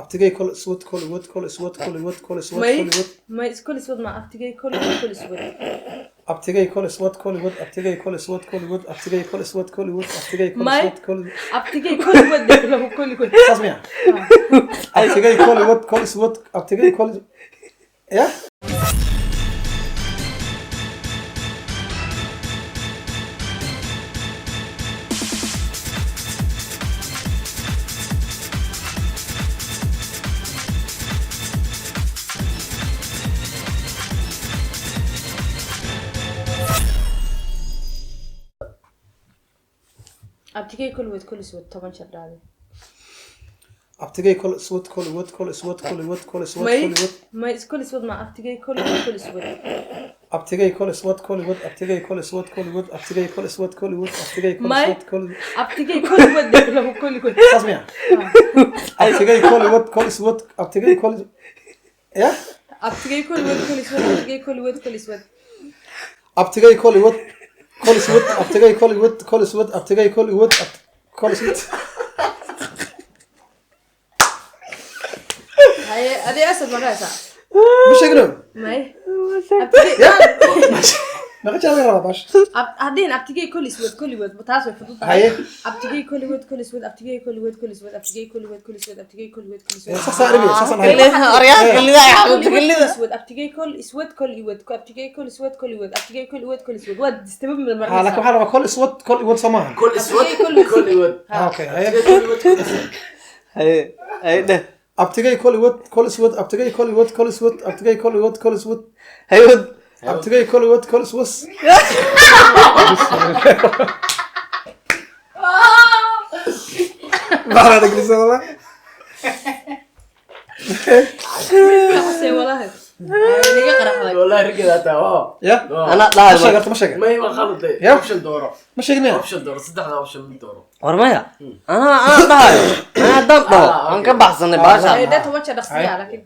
Abtigay kol iswad kol iwad kol iswad kol iwad kol iswad May kol iwad. May kol iswad ma abtigay kol iwad kol iswad. Abtigay kol iswad kol iwad abtigay kol iswad kol iwad abtigay kol iswad kol iwad abtigay kol May. iswad kol. Abtigay kol iwad labo kol iwad. Saas miya? Abtigay kol iwad kol iswad abtigay kol ya. Abtigay kol iwad kol iswad 10 jeer dhaaday. Abtigay kol iswad kol iwad kol iswad kol iwad kol iswad May kol iwad. May kol iswad ma abtigay kol iwad kol iswad. Abtigay kol iswad kol iwad abtigay kol iswad kol iwad abtigay kol iswad kol iwad abtigay kol May. iswad kol. Abtigay kol iwad labo kol iwad. Saas miya? Abtigay kol iwad kol iswad abtigay kol ya. Abtigay kol iwad kol iswad abtigay kol iwad kol iswad. Abtigay kol iwad kol iswad abtigay kol iwad kol iswad abtigay kol iwad kol iswad. Haye adii asad ma dhahaysaa? Ma sheegno. May abtigay Naqa jeer laga rabaa bash. Hadhihin abtigay kol iswad kol iwad taas way fudud tahay. Haye. Abtigay kol iwad kol iswad abtigay kol iwad kol iswad abtigay kol iwad kol iswad abtigay kol iwad kol iswad. Saas arabi saas aan ahay. Aryaa kelida ay Kol xanuunta iwad kol kelida. iswad abtigay kol iswad kol iwad abtigay kol iswad kol iwad abtigay kol iwad kol iswad waad distaba Ha, laakiin waxaa rabaa kol iswad kol iwad soo maaha. Kol iswad kol iwad. Ha, okay, haye. Kol iwad kol iswad. Haye haye dheh. Abtigay kol iwad kol iswad abtigay kol iwad kol iswad abtigay kol iwad kol iswad. Haye wad. Abtigay kol iwad kol iswas. Maxaa dhageysa walaa? Walahi naga qaraxday. Wallahi rigeeda taa waa. Ya. Anaa Ma dhahay sheeg horta, ma sheeg. May waa khalday. Ya. Option dooro. Ma sheegin miya? Option dooro, saddexda option mid dooro. War maya, anaa dhahayo, anaa haddaan dhaho waan ka baxsanay baasha. Haye dheh 10 jeer dhaqsiyaa laakiin.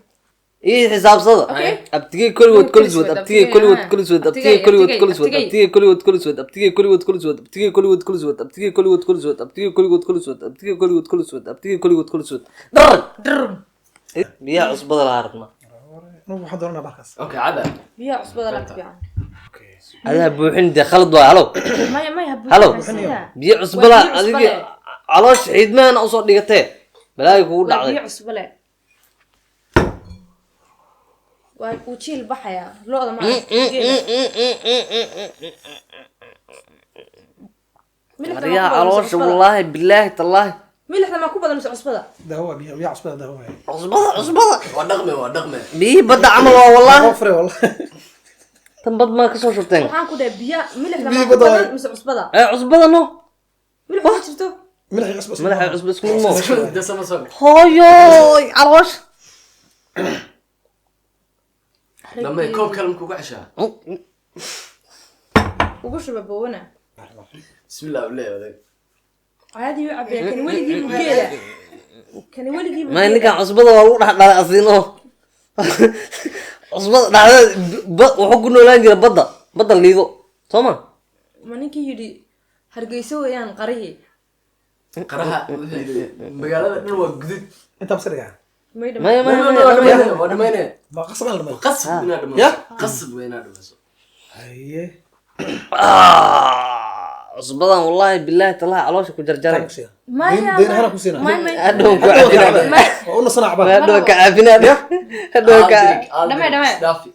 Ii xisaabsada. Okay. Abtigay koligood kol iswad abtigay koligood kol iswad abtigay koligood kol iswad Abtigay, abtigay koligood kol iswad abtigay koligood kol iswad abtigay koligood kol iswad abtigay koligood kol iswad abtigay koligood kol iswad abtigay koligood kol iswad abtigay koligood kol iswad darag Drm. Biyaha cusbada lahaa rabnaa. Anugu waxaan dooranaa bahalkaas. Okay, cada. Biyaha cusbada la fiican. Adaa buuxin dee, khalad waay. Halow. Maya maya. Halow. Buuxin. Biyo cusba laa. Waa biyo cusba Adigi leh. caloosha xiidmahana usoo dhigatee balaayo kugu Waa dhacday. biyo cusbo leh, waa uu jiil baxayaa lo'da ma geela. Milixda maa Maryaha ku badan mise caloosha cusbada? Wallaahi bilaahi tallaahi. Milixda maa ku badan mise cusbada? Daawo waa biyo biyo cusbada daawo waaye. Cusbada cusbada. Waa dhaqme, waa dhaqme. Biyihii badda camal waa wallaahi. Waa fure wallah. Tan bad maa kasoo shubteen. Waxaan ku dhahay biya milixda Biyo maa ku badda badan waay. mise cusbada? Ee cusbada no. Milix ma jirto. Milix iyo cusbo isku Madaxa maaha. cusbo isku mid mo. De sama soo. Hooyoy caloosha. Dhamay koob kale ma kugu ceshaa? Ugu shuba bowana. Bismillah u leeyahay oday. Caadi u cabaya kan weligii buu geela kan weligii buu May geela. Ninkan cusbada waa lagu dhex dhalay asiino cusbada dhexdeeda wuxuu ku noolaan jiray badda badda liido soo ma. Ma ninkii yidhi Hargeysa weeyaan qarihii? Qaraha wuxuu yidhi magaalada dhan waa gudud. Intaa maska dhigaa. May dhama. Maya maya. Waa Maya dhamaynaya, waa dhamaynaya. Ma qasab aan dhamay. Qasab inaad Ya? dhamayso. Qasab waa inaad dhamayso. Haye. Ah, cusbadan wallaahi bilaahi tallaahi caloosha ku jarjaray. Ku siina. Maya. Deyn ahaan ku siina. May may. Hadhow ku Hadhow cafinaa. waa waa u nasanaa cabaan. Hadhow ka cafinaa, hadhow ka. Dhamay, dhamay. Dhaafi.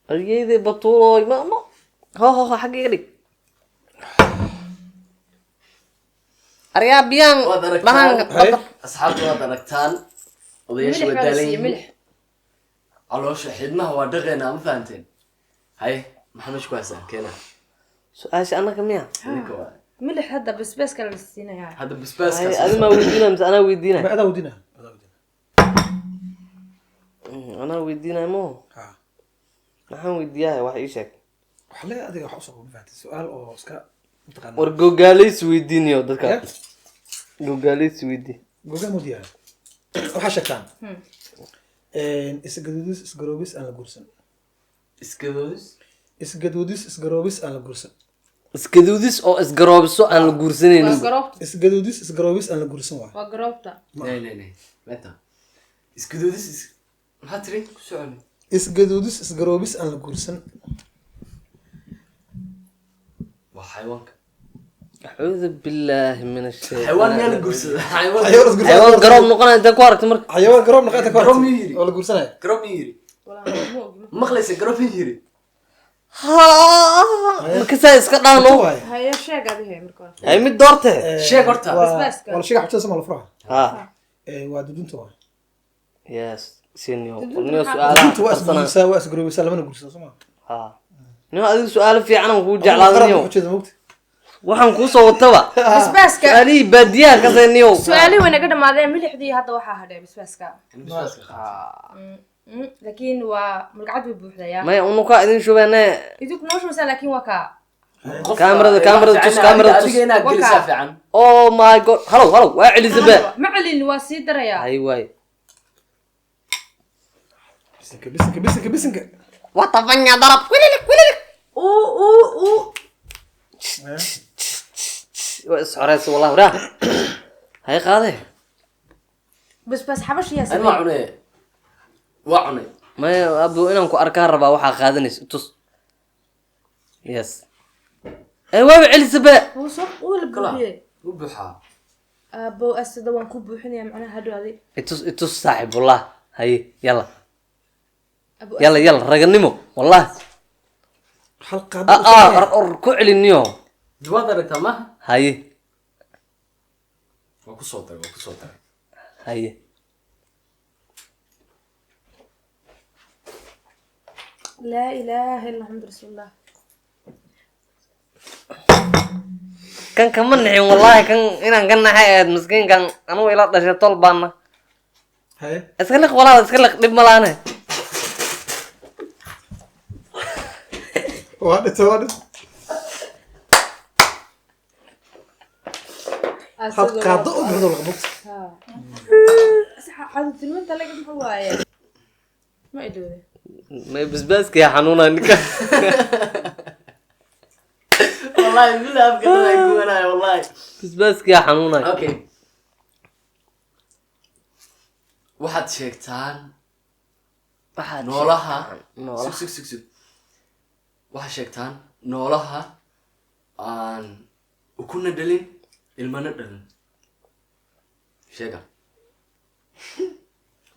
Aryeyday batuuloy ma ma ho ho ho xagga iga dhig aryaa biyaan. Waad aragtaan. Dhahanka. Haye. Asxaabta waad aragtaan. Odayaasha Milix waa baa la daalan siiyey yihiin. milix. Caloosha xidhmaha waa dhaqaynaa, ma fahanteen? Haye, maxaa meesha ku haysaa? Keena. Su-aasha annaka miya? Ninka waa. Milix hadda basbaas kale la siinayaa. Hadda basbaaska. Haye, adi maa weydiinaya mise anaa weydiinaya? Ma adaa weydiinaa? Adaa weydiinaa. Anaa weydiinaya mo. Ha. Maxaan weydiiyahay? Wax ii sheeg. Waxaa leeyahay adiga wax usoo ma fahantin su'aal oo iska mataqaanaa. War gogaaleysi weydiinayo dadka. Ya? Gogaaleysi weydii. Gogaa moodiyaa. Waxaa sheegtaan. Isgaduudis isgaroobis aan la guursan. Iskadoodis. Isgaduudis isgaroobis aan la guursan. Isgaduudis oo isgaroobiso aan la Waa guursanaynin. garoobta. Isgaduudis isgaroobis aan la guursan waay. Waa garoobta. Nee, nee, nee. Vänta. Isgaduudis is maxaa tiri? Ku soo celi. Isgaduudis isgaroobis aan la guursan. Waa xayawaanka. Acuudu billaahi min ashaytaan. Xayawaan miyaa la guursada? Xayawaan. Xayawaan isguursan. Xayawaan garoob noqonaya intee ku aragtay marka? Xayawaan garoob noqon inta ku Garoob aragtay miyuu yidhi? oo la guursanaya. Garoob miyuu yidhi? Walaa ma ogi. Maqlaysa garoob miyuu yidhi? Markasaa iska dhaano. Waay. Haye, sheeg adihe marka hore. Hay, mid doorte. Sheeg horta. Basbaaska. Waa la sheega xabtada sama la furaha. Ha. Waa dudunta waay. Yes, senior. Dudunta Niyo maxaa- su'aalaha Dudunta waa qarsanaa. isguursaa, waa isgaroobisaa, lamana guursado soo ma. Ha, niyo adiga su'aalo fiican aan kuu jeclaaday niyo. Ujeeda mogta. Waxaan kuu soo wataba Basbaaska. su'aalihii baadiyaha kasay niyow. Su-aalihii way naga dhamaadeen, milixdii hadda waxaa hadhay basbaaska. Basbaaska qaata. Laakiin waa malgacad way buuxdayaa. Maya, unukaa idin shubeene. Idinku noo shubaysaa, laakiin waa kaa. Qofka- Kaamirada tus, kaamirada tus. Adiga inaad Waka. gelisaa fiican. Oh my God, halow halow, waa celisa be. Ma celin, waa sii darayaa. Hay waay. Bisinka bisinka bisinka bisinka. Watafanya darab wililik wililik. Uu uu uu. Waa is xoreysa wallah, waraa hay qaade. Basbaas xabash yaa Ani waa sameeyey. cunay. Waa cunay. Maya abdu, inaan ku arkaan rabaa waxaa qaadanaysa tus. Yes, ee waaba celisa be. Wuu soo wuu la Kala. buuxiyey. Wuu buuxaa. Aabbo asada waan ku buuxinayaa macnaha hadhow adi. Itus itus saaxib wallah, haye yalla. Abu. Yalla yalla, raganimo wallah. Hal qaado. Ah ah, or or ku celiniyo. Waad aragtaa maaha? Haye. Waa ku soo daray, waa ku soo daray. Haye. Laa ilaaha illa Muhammad rasuulullah. Kan kama nixin wallahi, kan inaan ka naxay ahayd miskiinkan anugu ila dhashay tol baana. Haye. Iska liq walaal, iska liq, dhib ma laane. Waa dhita, waa dhita. Hal qaado oo buuxdo laga bogta. Xadutilminta laga muxuu waaye? Ma ilowde. May, basbaaska yaa xanuunaa ninka. Wallahi billahi afka dhan ay gubanaya wallahi. Basbaaska yaa xanuunaya. Okay. Waxaad sheegtaan Waxaad noolaha. Noolaha. Sug sug sug sug. Waxaad sheegtaan noolaha aan ukuna dhalin ilmana dhalin. Sheega.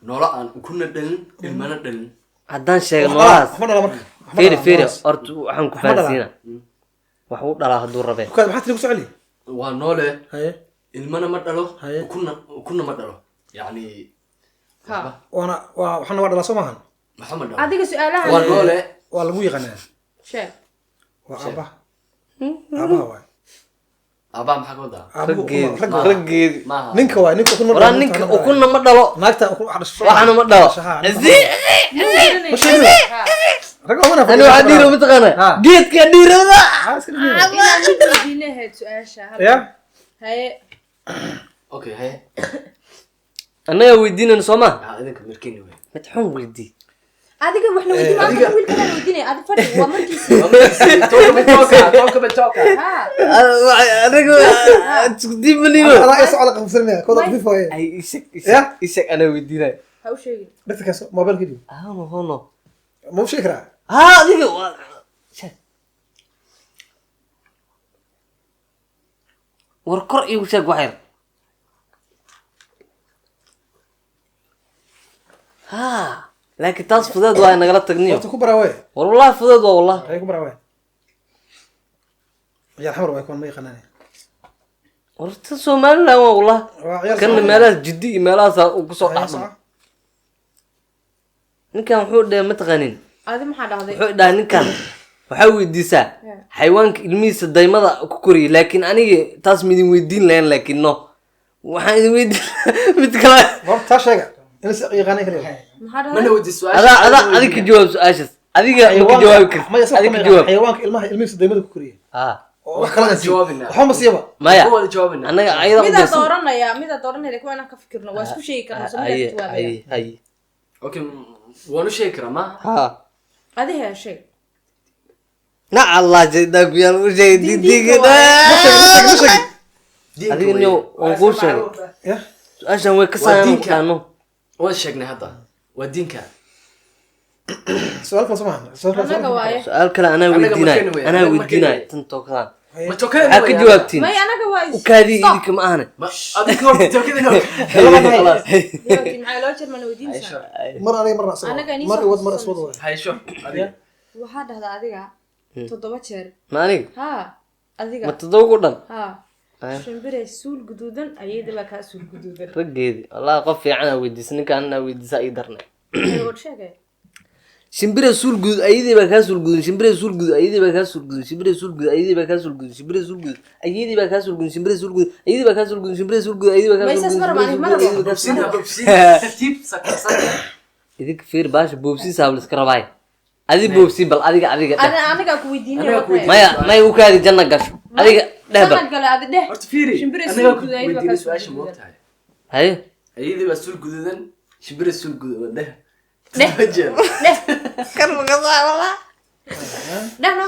Noola aan ukuna dhalin ilmana dhalin. Haddaan sheego Wax noolahaas. ma dhala marka. Wax ma Fiiri dhala, fiiri noolahaas. horta waxaan ku Wax ma dhalaa. fahansiinaa wax uu dhalaa hadduu rabee. Bukaad, maxaa tiri? Ku soo celi. Waa noole. Haye. Ilmana ma dhalo. Haye. Ukuna ma dhalo. Yacni Ha. Waana waa waxna waa dhalaa soo maahan. Waxa ma dhalo. Adiga su-aalaha. Waa noole. Waa lagu yaqaanaa. Sheeg. Waa aabaha, aabaha waay. Aabbaha maxaa ka wadaa? Aabuhu Raggeedi. ragga. Raggeedi. Maaha. Ninka waay, ninka ukun ma waraa dhalo. Ninka ukunna ma dhalo. Naagta ukun wax dhasho. Waxna ma dhalo. Dhashaha. Ma sheegin. Ragga umana. Ani waxaa dhiiro mataqaana Ha. geedka dhiirada. Iska dhiiro. Inaan mid weydiine ahayd su-aasha. Ya. Haye. Okay, haye. Annagaa weydiinayna soo ma? Ah, idinka markiina wey. Mid xun weydii. Adiga waxna weydiin maanta, wiilkanaan weydiinaya. Adi fadhi, waa markiisii. Toka toka toka. Ha. Anaga isku diibaniyo. Adaa socda qabsanaya kooda khafiif waaye. Ay isheg. Ya? Isheg isheg, anaa weydiinaya. Ha u sheegin. Dhegta kaas mobilka dhiib. Hono hono. Ma u sheegi karaa? Ha, adiga waa sheeg. War kor iigu sheeg wax yar. Ha, laakiin taas fudeed waa nagala tagniyo. Horta ku baraa waay. War wallahi fudeed waa wallah. Ay ku baraa waay. Ciyaar xamar waay kuwan, ma yaqaanaan. Horta Somaliland waa wallah. Waa ciyaar Kanna Somaliland. meelahaas jiddi iyo meelahaasaa uu kusoo Ciyaar dhex soco. Ninkan wuxuu dhahay ma taqaanin. Adi maxaa dhahday? Wuxuu dhahay ninkan waxaa weydiisaa xayawaanka ilmihiisa daymada ku koriyay, laakiin aniga taas ma idin weydiin lahayn, laakiin no, waxaan idin weydiin mid kale. Horta taa sheega in si yaqaanaan kaliya. Maxaa Mana dhahday? weydiin su-aasha. Adaa adaa, adiga ka jawaab su-aashaas, adiga ma ka jawaabi kartid. Maya, Adiga ka jawaab. xayawaanka ilmaha ilmihiisa daymada ku koriya Ah. oo wax kala aan siiyo. Jawaabina. Waxba ma siiyaba. Maya. Ku wada jawaabina. Annaga ayada u Midaa dirsan. dooranaya, midaa dooranaya, laakiin waa inaan ka fikirno, waa isku sheegi karna soo midaa Haye. ka jawaabaya. Haye haye. Okay, waan u sheegi karaa maaha? Ha. Adi hee, sheeg. Nac Allah jeedaa ku yaal u sheegay Diinka diinka. Ma sheegin. Diinka Adiga weeye. niyo waan kuu sheegay. Ya. Su-aashan way ka Waa saayaan diinka. kudhaano. Waan sheegnay hadda, waa diinka. Su'aal kale soo maahan. Su'aal kale. Anaga waaye. Su-aal kale anaa Anaga weydiinayo. markayna weeye, Anaa anaga weydiinayo markayna. tan tookadaan. Ma tookadana Waxaa ka weeye? jawaabtiin. May, anaga waaye. U kaadii Stop. idinka ma ahane. Ma adiga horta tookadana. Khalaas. Jawaabtiin maxaa loo jeer mana weydiinaysaa? Mar aniga, marna asaga. Anaga nii Mar soo iwad, mar xusuusanayso. iswad waay. Haysho adiga. Waxaa dhahdaa adiga 7 jeer. Ma aniga? Ha, adiga. Ma 7 ku dhan? Ha. Ay. Shimbire suul guduudan, ayayda baa kaa suul guduudan. Raggeedi wallahi qof fiican aa weydiisa, ninkaan anaa weydiisa ii darnay. Ay, war sheegay. Shimbire suul guud ayadii baa kaa suul guudun, shimbire suul guud ayadii baa kaa suul guudun, shimbire suul guud ayadii baa kaa suul guudun, shimbire suul guud ayadii baa kaa suul guudun, shimbire suul guud ayadii baa kaa suul guudun, shimbire suul guud ayadii baa kaa May suul saas guudun, ma rabaan, shimbire ma suul guud rabo. ayadii baa kaa suul Bobsina, guudun. bobsina, tartiib, sakar sakar. Idinka fiir, baasha boobsiisaa la iska rabaay. Adi boobsii bal, adiga adiga dheh. Ada anagaa ku weydiinaya. Anagaa ku waxay. Maya, maya, u kaadi janna gasho, adiga dheh bal. Sanad gale adi dheh. Horta fiiri. Shimbire Anagaa suul ku guduudan, ayadii baa weydiinay kaa suul su-aasha, ma guduudan. ogtahay? Haye. Ayadii baa suul guduudan, shimbire suul guduudan dheh. Dheh. 7 jeer. Dheh. Kan makasaa wallah. Dheh no.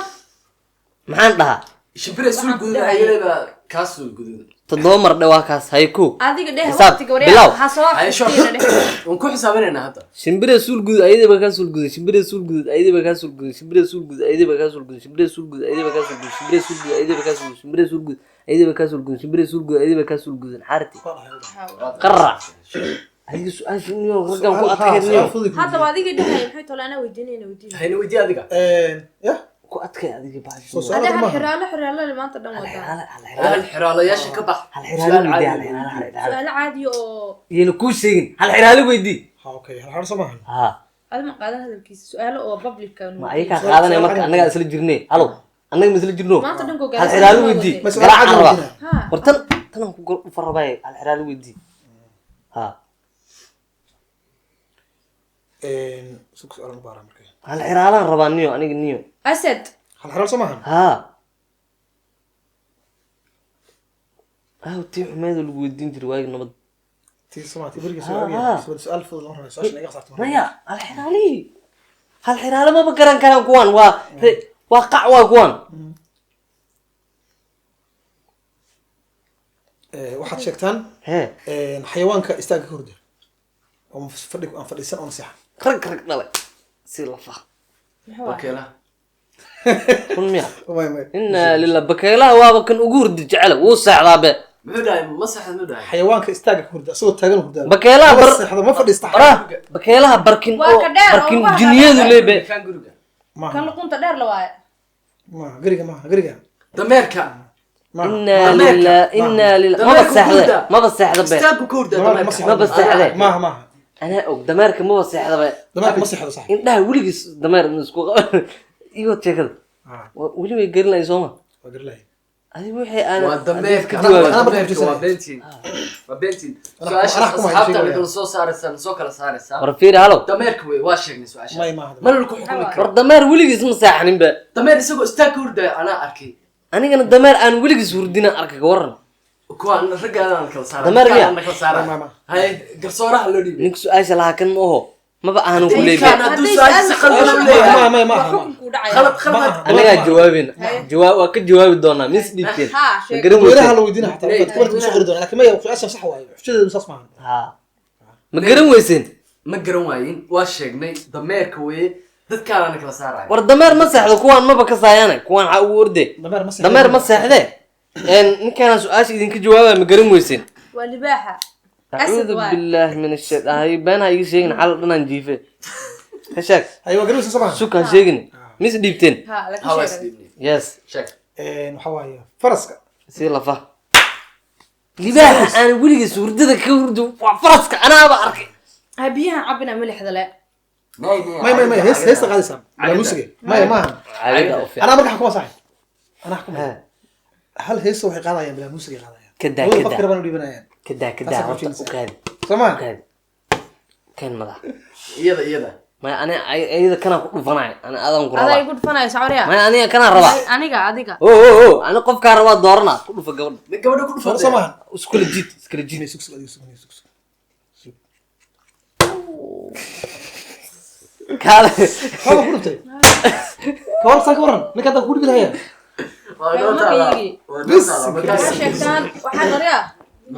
Maxaan dhahaa? Shimbire suul Waxaan ku guduudan, dhahay. ayadii baa kaa suul guduudan. 7 mar dhe, waa kaas. Haye, ko. Adiga dheh. Xisaab. Waqtiga waryaa. Bilow. Ha soo Haysho. xasuustina dheh. Waan ku xisaabinaynaa hadda. Shimbire suul guud ayadii baa kaa suul guudan, shimbire suul guud ayadii baa kaa suul guudan, shimbire suul guud ayadii baa kaa suul guudan, shimbire suul guud ayadii baa kaa suul guudan, shimbire suul guud ayadii baa kaa suul guudan, shimbire suul guud ayadii baa kaa suul guudan, shimbire suul guud ayadii baa kaa suul guudan. Xaarti qarrac. Adiga su-aasha niyo raggan ku adkay niyo. Hadda waa adiga dhahay, maxay tole anaa weydiinayna weydiin. Hayna weydii adiga. Ya. Ku adkay adiga baasha. Soo su'aal Ada hal maaha. xiraalo xiraalo maanta dhan Hal wadaa. xiraale, hal xiraale. Hal xiraalayaasha ka bax. Hal xiraale weydii, hal xiraale, hal xiraale. Su'aalo caadi oo Yayna kuu sheegin, hal xiraale weydii. Ha, okay, hal xar soo maahan. Ha. Adi ma qaadan hadalkiisa, su'aalo oo public ka. Ma ayagaa qaadanaya marka annagaa isla jirne? Halow, annaga ma isla jirno? Maanta dhan gogaal. Hal xiraale weydii. Ma su'aal Garaac caadi rabaa. weydiinaya. Ha. War tan tanaan ku gol farabay, hal xiraale weydii. Ha. Sug, su'aal u baaraa marka. Hal xiraalaan rabaa niyo, aniga niyo. Asad. Hal xiraal soo maahan. Haa, aw tii xumeeda lagu weydiin jiray waagi nabad. Tii soo maaha, tii beriga Ha, soo ha. su'aal su'aal fudud lama rabo, su'aashan iga saarto. Maya, hal xiraalihii, hal xiraale maba garan karaan kuwan. Waa waa qac, waa kuwan. Waxaad sheegtaan hee xayawaanka istaagga ka hurda oo fadhi aan fadhiisan oo naseexa. Rag rag dhalay si lafa. Muxuu ahaa? Wakiilaha. Run miya? May, may. Inaa lillah, bakaylaha waaba kan ugu hurdi jecela, wuu seexdaa be. Muxuu dhahay? Ma saxda muxuu dhahay? Xayawaanka istaagga ka hurda isagoo taagan hurda. Bakaylaha Ma bar seexdo, ma fadhiista. Bara bakaylaha barkin Waa oo ka dheer oo barkin lugaha jinniyadu dheer. leebe. Kan guriga. Maaha. Kan luqunta dheer la waaye. Maaha gariga, maaha gariga. Dameerka. Maaha. Inaa lillah, inaa lillah, maba Dameerka seexde. hurda. Maba seexda be. Istaaggu ka hurda. Dameerka ma Dameerka. seexdo. Maba seexde. Maaha, maaha. Anaa og, dameerka maba seexda be. Dameerka ma seexdo, sax. Indhaha weligiis dameer in isku qaba iyo sheekada. Weli way garin sooma? Waa garilahay. Adiga wixii aan Waa dameerka. ka jawaabay. Anaa Dameerka waa beentiin, waa beentiin. Su-aasha anaa xukuma, asxaabta sheegaya. kala soo saaraysaa, soo kala saaraysaa. War fiiri, halow. Dameerka wey, waa sheegnay su-aasha. May, maaha. Mana lagu xukumi karo. War dameer weligiis ma seexanin be. Dameer isagoo istaag ka hurdaya anaa arkay. Anigana dameer aan weligiis hurdina arka, ka waran. Kuwaan raggaadaan kala saara. Dameer miya? Kala saara. Ma, ma. Hay, garsooraha loo dhiibay. Ninka su-aasha lahaa kan ma oho, maba ahanan ku leebe. Ninkaan hadduu Hadday su-aasha si su-aal- khaldan u Ma, leeyahay. ma, Waa maaha. xukunkuu dhacaya. Khalad, khalad. Maaha. Anagaa jawaabeyna, jawaab waa ka jawaabi doonaa, mis dhiibteen. Ha, Ma sheeg. garan Dadweynaha weyseen? la weydiinaya xataa kubarta kusoo qori doona, laakiin maya, su-aashan sax waaye, xujadeedu saas maahan. Ha, ma garan weyseen? Ma garan waayin, waa sheegnay, dameerka weye, dadkaanana kala saaraya. War dameer ma seexdo, kuwaan maba ka saayana, kuwaan xaa ugu orde. Dameer ma seexdo. Dameer ma seexde. Ninkaana su-aasha idinka jawaabaya, ma garan weyseen? Waa libaaxa. Asad Acuudu waaye. billaahi min ashaytaan, hay been ha iga sheegin, xal dhanaan jiife ka sheeg. Hay, waa garin soo maahan. Sug, ha sheegin, mis dhiibteen? Ha, laakiin Ha, waa sheegay. isdhiibnay. Yes. Sheeg. Waxaa waaye faraska. Si lafa libaaxa aan weligiis hurdada ka hurdo waa faraska, anaaba arkay. Ha, biyahan cabina milixda le. May, may, may, hees heesta qaadaysaa bilaa muusiga, maya, maahan. Caagada u fiican. Anaa marka xukuma, sax, anaa xukuma. Ha. Hal heesta waxay qaadayaan bilaa muusiga qaadayaan. Kadaa, Labada kadaa. qofka rabaan u dhiibanayaan. Kadaa, kadaa. Taas Horta ku u kaadi. Soo maaha? U kaadi, keen madax. Iyada, iyada. Maya, ani iyada kanaa ku dhufanay, ani adaan ku Adaa rabaa. igu dhufanaya sawriya. Maya, aniga kanaa rabaa. Aniga, adiga. O o o, ani qofkaa rabaa doorana, ku dhufa gabadha. Gabadha ku soo dhufatay. maahan? Iskula jiid, iskula jiid. May, sug, sug, adiga sug, sug, sug. Kaale. Maxaa ku dhuftay? Ka waran saan ka waran ninka hadda ku dhibi lahaya. Waa noo taalaa. Waa noo Bis. taalaa. Waxaa sheegtaan waxaa qariyaa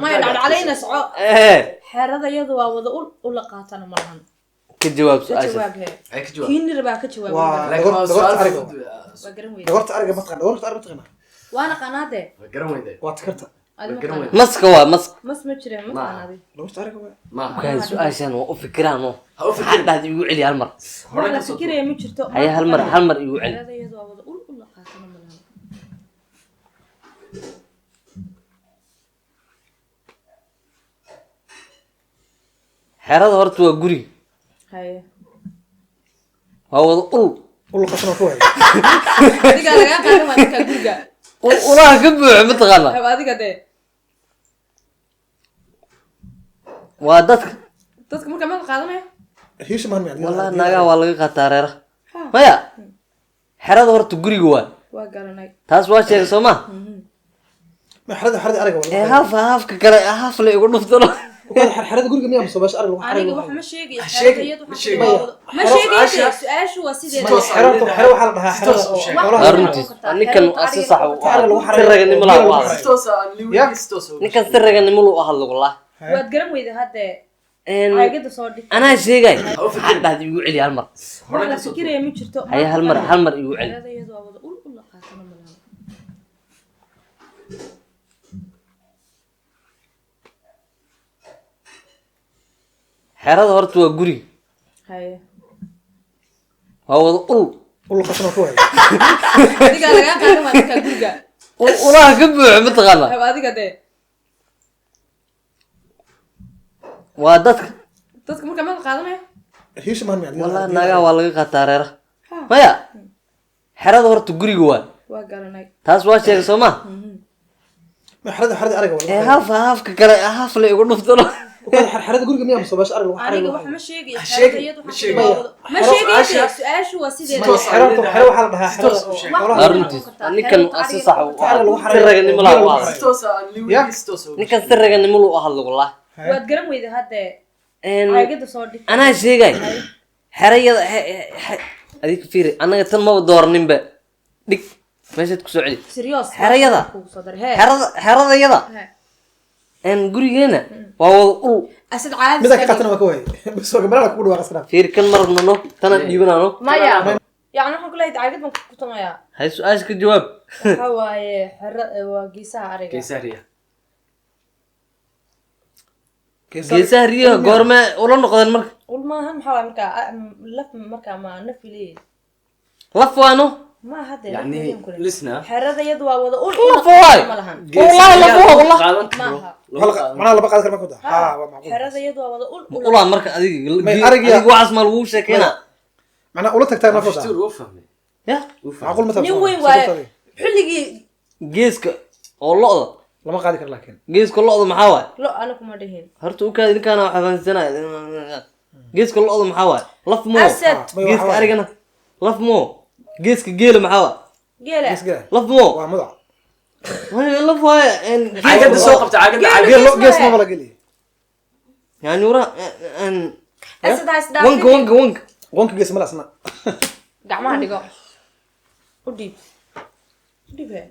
maya dhacdhacalayna soco. Ee Xeerada iyadu waa wada ul ula qaatana ma lahan. Ka jawaab Ka su-aasha. jawaab hee. Ay, ka jawaab. Kiinir baa ka jawaab. Waa- Laakiin waa Dhogorta su'aal ariga. fudud. Waa garan weyde. Dhogorta ariga ma taqaan? Dhogorta ariga ma taqaanaa? Waana qanaade. Waa garan weyde. Waa takarta. Adi ma Garan qanaa. weyde. Maska waa mask. Mas ma jira ma Ma. qanaadi. Dhogorta ariga waa. Maaha. Kaa su-aashan waa u fikiraan oo. Ha u fikirin. Maxaa dhahda? Igu celi hal mar. Hore Wax la ka soo fikiraya ma jirto. Haye, hal mar, hal mar igu celi. Xeerada iyadu waa wada ul ula qaatana ma lahan. Xerada horta waa guriga. Haye. Waa wada ul. Ul qashan oo ka waayay. Adiga lagaa qaadan waa dadka guriga. Ul ulaha ka buuxo ma taqaanaa? Hab adiga dee. Waa dadka. Dadka marka ma la qaadanayo. Hiisha mahan miyaa? Wallahi naagaha waa laga qaataa reeraha. Maya, xerada horta guriga waa. Waa garanay. Taas waa sheegay soo ma? Ma xerada xerada ariga waa. Ee haaf haafka kale haaf la igu dhuftano. Xerada guriga miyaa mise meesha ariga lagu Aniga xareeyo? wax ma sheegayo. Ha sheegin, Xeerada iyadu ma waxaa sheegin. ku wada ma Maya, sheegayo. su-aasha- Su-aashu waa sideeda. toos Xero xero waxaa la dhahaa Si toos xerada u oo sheeg. xoolaha Waa runtiis. Ninkan si sax u Ariga lagu si xareeyo. raganimo laa u hadlo. Si toos ah, Ya. si toos ah. Ninkan si raganimo loo hadlo wallah. Waad garan weyda haddee. Een Caagada soo dhig. anaa sheegay. Ha u Maxaa fikirin. dhahda? Igu celi hal mar. Hore Wax la ka soo fikiraya ma jirto. Haye, hal mar, hal mar igu celi. Xeerada iyadu waa wada ul ula qaatana ma lahan. Xerada horta waa guriga. Haye. Waa wada ul. Ul qashan oo ka waayay. Adiga lagaa qaadan waa dadka guriga. Ul ulaha ka buuxo ma taqaanaa? Hab adiga dee. Waa dadka. Dadka marka ma la qaadanayo. Hiisha mahan miyaa? Wallahi naagaha waa laga qaataa reeraha. Maya, xerada horta guriga waa. Waa garanay. Taas waa sheegay soo ma? Ma xerada xerada ariga waa. Ee haaf haafka kale haaf la igu dhuftano. Xerada guriga miyaa mise meesha ariga lagu Aniga xareeyo? wax ma sheegayo. Ha Xeerada sheegin, iyadu ma waxaa sheegin. ku wada ma Maya, sheegayo. su-aasha- Su-aashu waa sideeda. toos ah. Xero xero waxaa la dhahaa Si xerada toos u oo sheeg. xoolaha Waa runtiis. Ninkan si sax u Ariga lagu si xareeyo. raganimo laa u hadlo. Si toos ah, Ya. si toos ah. Ninkan si raganimo loo hadlo wallah. Waad garan weyda haddee. Een Caagada soo dhig. anaa sheegay. Xerayada adiga fiiri annaga tan maba dooraninba. Dhig meeshaad ku soo celi. Serious. Xerayada. Kugu soo dar. Hee. Xerada xeradayada Hee. een gurigeena waa wada ul. Asad caadi. Mida ka qaatana waa ka waayay. Bas waa gabarada kugu dhawaaq asna. Fiiri kan ma rabnano tanaan dhiibanano. Maya. Yani waxaan ku leeyahay caagad baan ku tumayaa. Hay su-aasha ka jawaab. Waxa waaye xero waa geesaha ariga. Geesaha. Geesaha riyaha goorme ula noqdeen marka? Ul maahan, maxaa waaye markaa laf markaa ma naf leeyahay. Laf waano. Ma hadde laf Yani, leeyahay kule. listener. Xerada iyadu waa wada ul Laf waay. ma lahan. Wallahi laf waa wallah. Qaadan karo. Maaha. Lama qaadan. Macnaha lama qaadan karo ma ku daa. Ha waa macquul. Xerada iyadu waa wada ul Ma ulaa marka adiga May ariga- adiga waxaas ma lagu sheekeynaa? Macnaha ula tagtaa ma ku daa. Shtuur, wuu fahmay. Ya Wuu fahmay. Macquul ma tahay. Nin weyn waaye xilligii. Geeska oo lo'da. Lama qaadi karo laakiin. Geeska lo'da maxaa waaye? Lo ana kuma dhihin. Horta u kaadi ninkaana waxaa fahansanaya. Geeska lo'da maxaa waaye? Laf moo. Asad. May Geeska waxaa waaye. arigana laf moo. Geeska geela maxaa waaye? Geela. Gees geela. Laf moo. Waa mudac. Waaye, laf waaye Caagada soo qabta, caagada, caagada. Geel gees ma la geliyo. yaanyuura Asad ha isdhaafin. wanka wanka wanka. Wanka gees ma la asna. Gacmaha dhigo. U dhiib. U dhiib hee.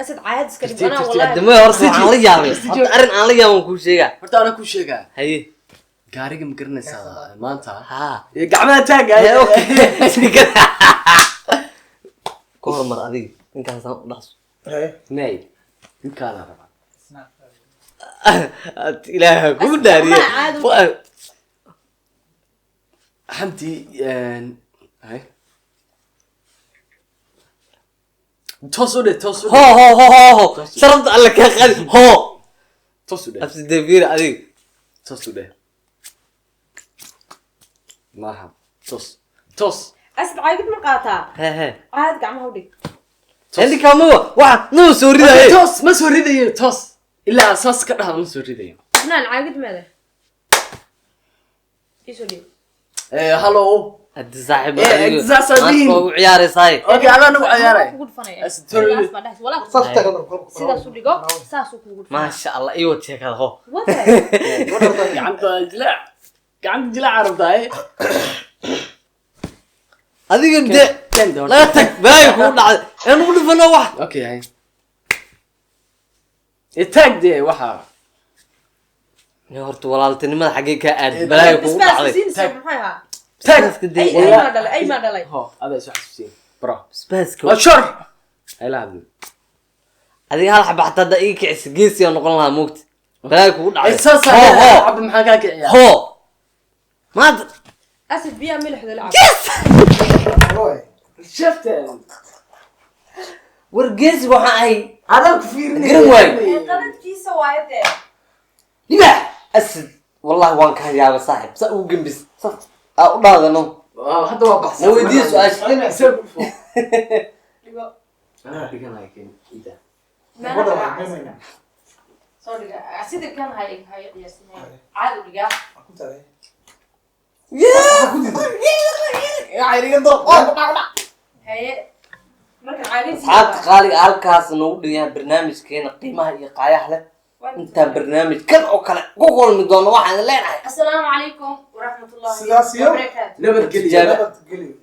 Asad caad iska dhig. Tartiib, Anaa tartiib. wallahi. Dame horta waxaan la yaabay horta arrin aan la yaaban kuu sheegaa. Horta anaa kuu sheegaa. Haye. Gaariga ma garanaysaa maanta? Ha. Iyo gacmaha taaga. Haye, okay. Ku hormar adiga ninkaasaan u dhaqso. Haye. Nay. Ninkaana rabaa. Ilaaha kugu dhaariye. Gacmaha caadi u- Xamdi, hay. Toos u dheh, toos u ho dheh. Ho ho ho ho, sharafta alle kaa qaadi ho. Toos u dheh. Afsidefiir adiga. Toos u dheh. Maaha. Toos. Toos. Asad caagad ma qaataa? He he. Caad gacmaha u dhig. Ninkaa mawa waxa nuu soo ridaye. Toos, ma soo ridayo, toos. Ilaa saas ka dhahda ma soo ridayo. Naan caagad meede. Iisoo dhiib. Eh, hello. Haddi saaxiib Eh, adiga saas aan maanta dhihin. waa ugu ciyaaraysaay. Okay, adaa nagu ciyaaray. Kugu dhufanaya. Asad, totally. Sidaas baa dhahaysa. Walaa Saas taagan. sidaas u dhigo saas uu kugu dhufanaya. Maasha allah ii wad sheekada ho. Wada. Gacanta jilaac. Gacanta jilaac rabtaa, eh? Adiga de Keen de horta. Laga tag, balaayo kugu dhacday ee nugu dhifano wax. Okay, hay. Itaag dee waxa. Ne horta walaaltinimada xaggee kaa aaday? Balaayo kugu Bisbaas dhacday. siinaysa maxay ahaa? Taag. Basbaaska dee. Ay, ay maa dhalay, ay maa dhalay. Ho, adaa isu xasuusiin. Bro. Basbaaska. Waa shor. Hayla hadlin. Adiga hal xaba xataa haddaa ii kicisa, geesiyaa noqon lahaa, moogta. Balaayo kugu dhacday. Ay, saas. Hoo hoo. Cabbi, maxaa kaa kiciyaa? Hoo maanta. Asad, biyaha milixda la cab. Shafteen. War geesi waxaan ahay. Adaa ku fiirinaya. Garan waayo. Ee, qaladkiisa waaye dee. Libaax Asad, wallahi waan ka yaabay saaxib, saa ugu gembis saas aa u dhaadano. Hadda waa baxsan. Na weydiiye su-aasha. Isaga ku fo. Dhigo. Anaa dhiganaya keen. Ida. Meelaha garaacaysa. Soo dhiga. Sida kan hay hay ciyaarsinaya. Caadi u dhigaa. Haye. Marka caadi. Asxaabta qaaliga, halkaas noogu dhigaan barnaamijkeena qiimaha iyo qaayaha leh. Intaan barnaamij kan oo kale ku kulmi doono, waxaan leenahay Assalaamu calaykum waraxmatullaahi Sidaas iyo wabarakaatu. Nabadgelyo. Tijaabo. Nabadgelyo.